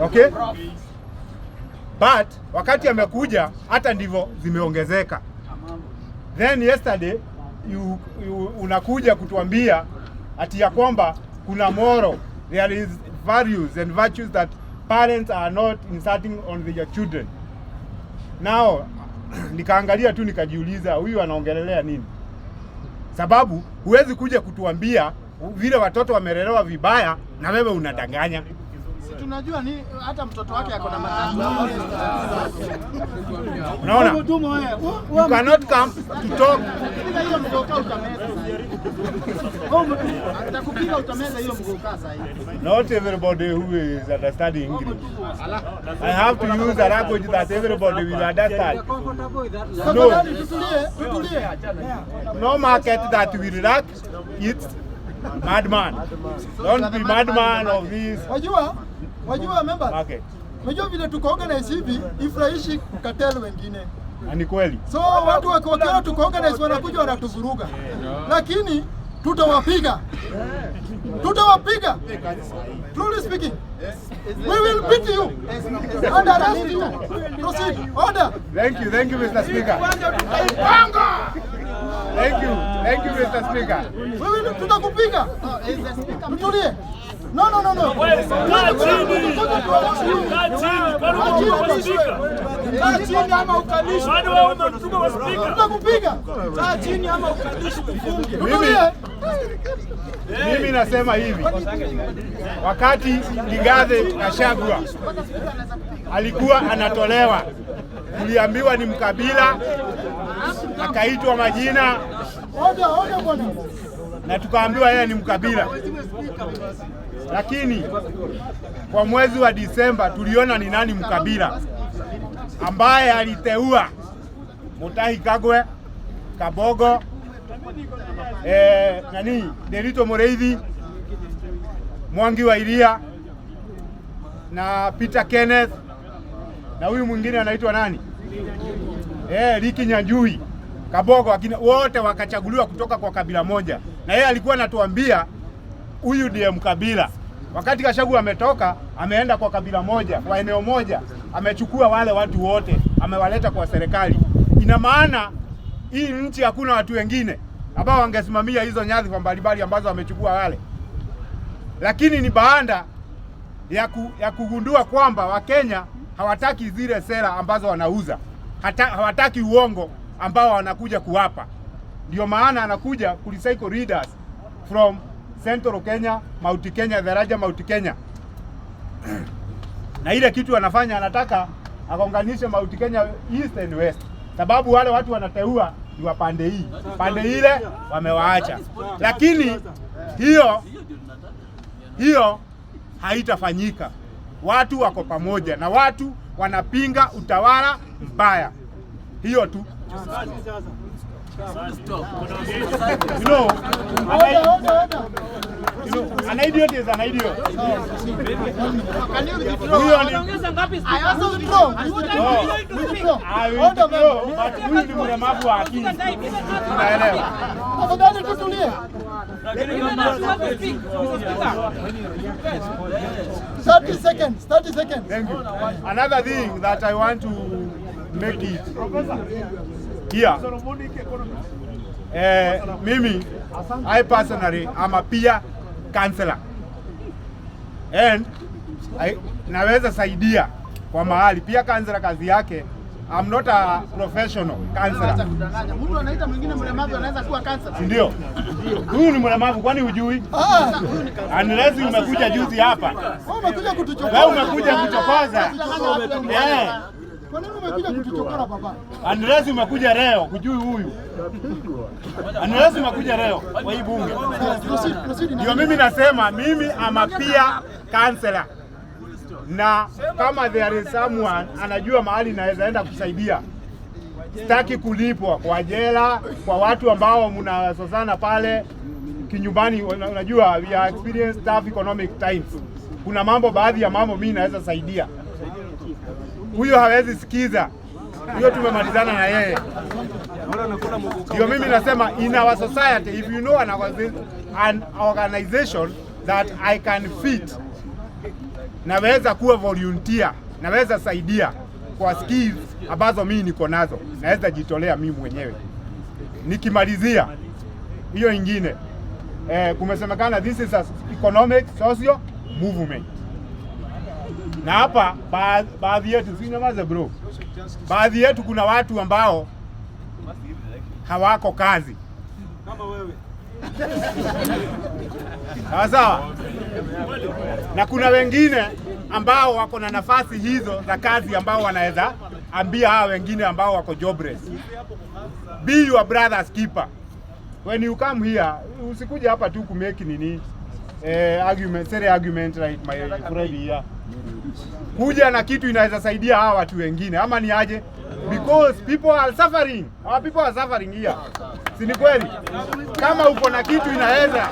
Okay? But wakati amekuja hata ndivyo zimeongezeka. Then yesterday you unakuja kutuambia ati ya kwamba kuna moral, there is values and virtues that parents are not inserting on their children. Now nikaangalia tu nikajiuliza, huyu anaongelelea nini? Sababu huwezi kuja kutuambia vile watoto wamelelewa vibaya na wewe unadanganya. Si tunajua ni hata mtoto wake ako na matatu. Unaona? You cannot come to talk. Piga hiyo mgoka utameza. Atakupiga utameza hiyo mgoka sasa hivi. Not everybody who is understanding English. I have to use a language that everybody will understand. No. Tafadhali tutulie, tutulie. No market that will lack its madman. Don't be madman of this Wajua members. Market. Unajua vile tuko organize hivi ifurahishi cartel wengine. Na ni kweli. So watu wakiona tuko organize wanakuja wanatuvuruga, lakini tutawapiga, tutawapiga. Truly speaking, we will beat you and arrest you. Proceed. Order. Thank you, Mr. Speaker. Thank you, Mr. Speaker. We will, tutakupiga. Tutulie. No, no, no, no. Kaa chini. Kaa chini. Kwani umemtuma spika? Kaa chini ama ukalishwe. Kwani wewe umemtuma wa spika? Tutakupiga. Kaa chini ama ukalishwe tufunge. Mimi, Tutulie. Mimi nasema hivi, wakati Rigathi Gachagua alikuwa anatolewa, tuliambiwa ni mkabila, akaitwa majina Order, order bwana. Na tukaambiwa yeye ni mkabila, lakini kwa mwezi wa Disemba tuliona ni nani mkabila ambaye aliteua Mutahi Kagwe, Kabogo, nani Ndiritu Muriithi, Mwangi wa Iria na Peter Kenneth na huyu mwingine anaitwa nani? Lee Kinyanjui, Kabogo, akina wote wakachaguliwa kutoka kwa kabila moja, na yeye alikuwa anatuambia huyu ndiye mkabila. Wakati Gachagua ametoka, ameenda kwa kabila moja, kwa eneo moja, amechukua wale watu wote, amewaleta kwa serikali. Ina maana hii nchi hakuna watu wengine ambao wangesimamia hizo nyadhifa mbalimbali ambazo wamechukua wale, lakini ni baada ya kugundua kwamba Wakenya hawataki zile sera ambazo wanauza, hawataki uongo ambao wanakuja kuwapa. Ndio maana anakuja kurecycle leaders from Central Kenya, Mount Kenya, Daraja Mount Kenya. Na ile kitu anafanya, anataka agonganishe Mount Kenya East and West, sababu wale watu wanateua ni wa pande hii, pande ile wamewaacha, lakini hiyo haitafanyika. Watu wako pamoja na watu wanapinga utawala mbaya. Hiyo tu. Order, order, order. An idiot is an idiot. Huyo ni I also withdraw. No. Withdraw. I will Order, withdraw, member. but huyu ni mlemavu wa akili. Unaelewa? Tafadhali tutulie. 30 seconds, 30 seconds. Thank you. Another thing that I want to make it here. Mimi, I personally am a peer counselor. And naweza saidia kwa mahali. Peer counselor kazi yake, I'm not a professional counselor. Kudanganya. Mtu anaita mwingine mlemavu anaweza kuwa counselor. Si ndio? Huyu ni mlemavu, kwani hujui? Ah, Unless umekuja juzi hapa. Wewe umekuja kutuchokora. Wewe umekuja kuchokoza. Eh. Kwa nini umekuja kutuchokora, baba? Unless umekuja leo, hujui huyu. Unless umekuja leo kwa hii bunge. Proceed, proceed. Ndio mimi nasema mimi am a peer counselor. Na kama there is someone anajua mahali naweza enda kusaidia, sitaki kulipwa kwa jela, kwa watu ambao mnasosana pale kinyumbani. Unajua we are experienced tough economic times. Kuna mambo, baadhi ya mambo mimi naweza saidia. Huyo hawezi sikiza, huyo tumemalizana na yeye. Ndio mimi nasema in our society, if you know an organization that I can fit Naweza kuwa volunteer, naweza saidia kwa skills ambazo mimi niko nazo, naweza jitolea mimi mwenyewe. Nikimalizia hiyo ingine, kumesemekana this is a economic social movement, na hapa baadhi yetu, sinyamaze bro, baadhi yetu kuna watu ambao hawako kazi Kama wewe. Sawa sawa, na kuna wengine ambao wako na nafasi hizo za kazi ambao wanaweza ambia hawa wengine ambao wako jobless. Be your brother's keeper. When you come here, usikuja hapa tu kumake nini, argument, say argument like my friend here. Kuja na kitu inaweza saidia hawa watu wengine, ama ni aje? Because people are suffering. Our people are suffering here. Si ni kweli? Kama uko na kitu inaweza